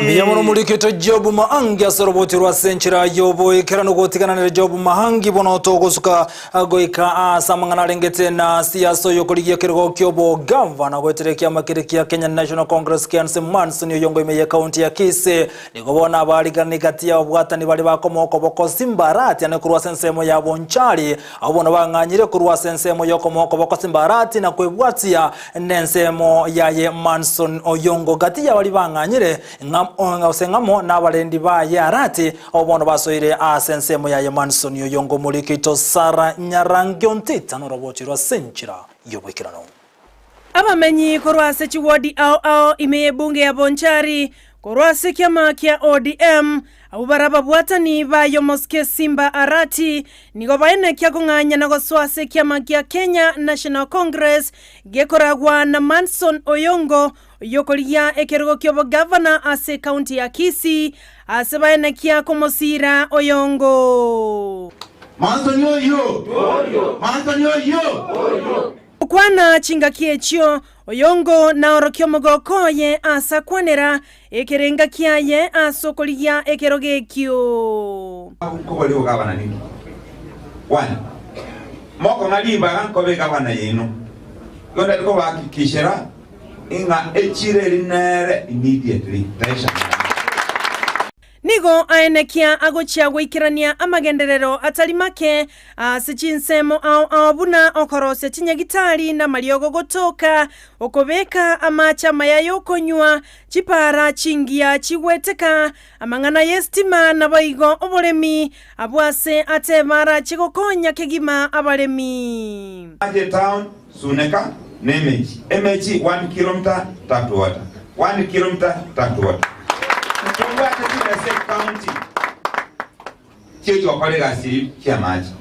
Mbuya mono morikete Job Mahangi ase oroboti rwa ase enchera y'oboikeranu gotigananire Job Mahangi bono togosuka goika ase amang'ana arengete na siasa oyo okorigia ekerogo ki'obogavana goetera ekiama keria kia Kenya National Congress KNC Manson Oyongo ime ye county ya Kisii nigo bono abarigani gati y'ababwatani baria bakomoa okoboko Simba Arati ane korwa ase ensemo ya Bonchari abwo bono bang'anyire korwa ase ensemo y'okomoa okoboko Simba Arati na kwebwatia Nensemo yaye Manson Oyongo gati y'abaria bang'anyire, ng'a gose ng'amo nabarendi baye Arati, abwo bono basoire ase ensemo yaye Manson Oyongo omoriki oito Sarah Nyarangi Ontita noroboti rwa ase enchera y'oboikeranu. Abamenyi korwa ase chiwodi ao ao ime y'ebunge ya Bonchari korwa ase ekiama kia ODM Abwo bare ababwatani ba Yomosike Simba Arati nigo baenekia kong'anya na gosoa ase ekiama gia Kenya National Congress gekoragwa na Manson Oyongo oyokorigia ekerogo ki'obogavana ase ekaunti ya Kisii ase baenekia komosiira Oyongo. Manson oyio! Manson oyio! Gokwana chingaki echio, Oyongo naorokie omogoko oye ase akwanera Ekerenga kiaye ase okorigia ekerogo ekio. Nkoboria ogabana ninki? One, mokong'a ribaga nkobe egabana yaino. Igo ndari kobahakikishera ing'a echiro eri nere immediately taisha mang'ana. Nigo aenekia agochia goikerania amagenderero atari make ase chinsemo ao ao buna okorosia chinyagitari na amariogo gotoka, okobeka amache amaya y'okonywa, Chipaara chingiya chigweteka, amang'ana y'esitima, naboigo oboremi, abwo ase ateba arache gokonya kegima abaremi. Mache town, Suneka, na emechi, emechi one kilometer tap water, one kilometer tap water. Tobwate chibesa ecounty chi'echigokora egasi eyio chi'amache.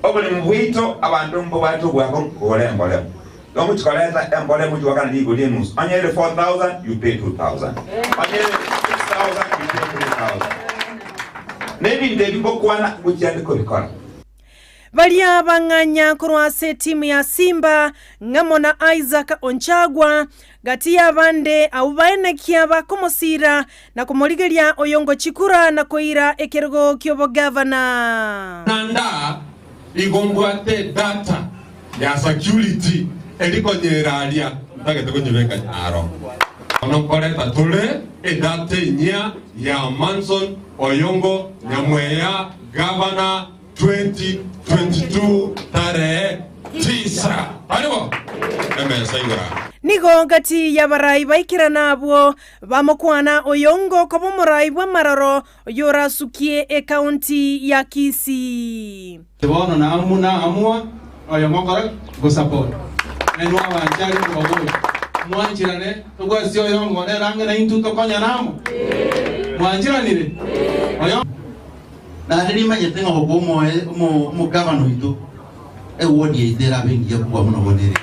Oboremo bwaito abanto mbobwate obwako kogora emboremo. Igo ngochia koreta emboremo ngochia goakana rigori enusu. Onye ere 4000 you pay 2000. Onye ere 6000 you pay 3000. Na ebinto ebi ngokwana ngochia nde kobikora. Baria bang'anya korwa ase etimu ya Simba ng'amo na Isaac Onchagwa, gati y'abande abwo baenekia bakomosiira na komorigeria oyongo chikura na koira ekerogo ki'obogavana. Naende igo mbwate edata ya security eri konyera aria ntagete konyebeka nyaro. Bono nkoreta tore edata enyia ya Manson Oyongo Nyamweya Governor 2022 tarehe tisa. Tari bo? Emesa igoro aa. Nigo gati y'abarai baikerana abwo bamokwana oyongo koba omorai bw'amaroro oyorasukie ekaunti ya Kisii. Bono naamua oyomo okora ki? Gosupport. Nainwe abanchari nkobaboria, mwanchirane tobwati oyongo nere ang'e naintwe tokonyane amo? Mwanchiranire? Oyo. Naende nimanyete ng'a okoba omogavana oito, ewodi yaito erabe engiya kobua buna bono ere.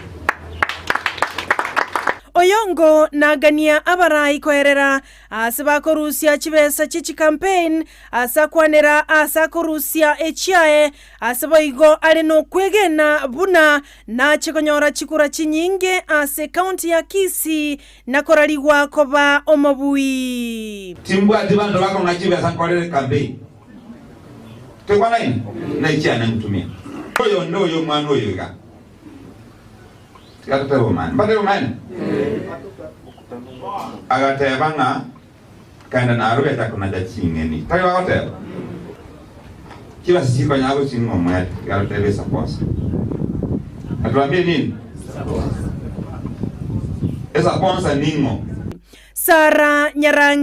Oyongo nagania abarai koerera ase bakorusia chibesa chie chicampaign ase akwanera ase akorusia echiaye ase boigo are nokwegena buna nache konyora chikura chinyinge ase ecounty ya Kisii na korarigwa koba omobui. Timbwati banto bakong'a chibesa nkorere campaign. Toigwanaine? Nechiane ntumia. Oyo noyo omwana oyo iga. Tiga totebe omani. Mbatebe omani? Agateba ng'a kenda narogecha konacha ching'eni. Tari bagoteba? Chibesa chikonyara goching'a omwete. Tiga totebe esaposa. Atuambie nini? Esaponsa ning'o? Sarah Nyarangi.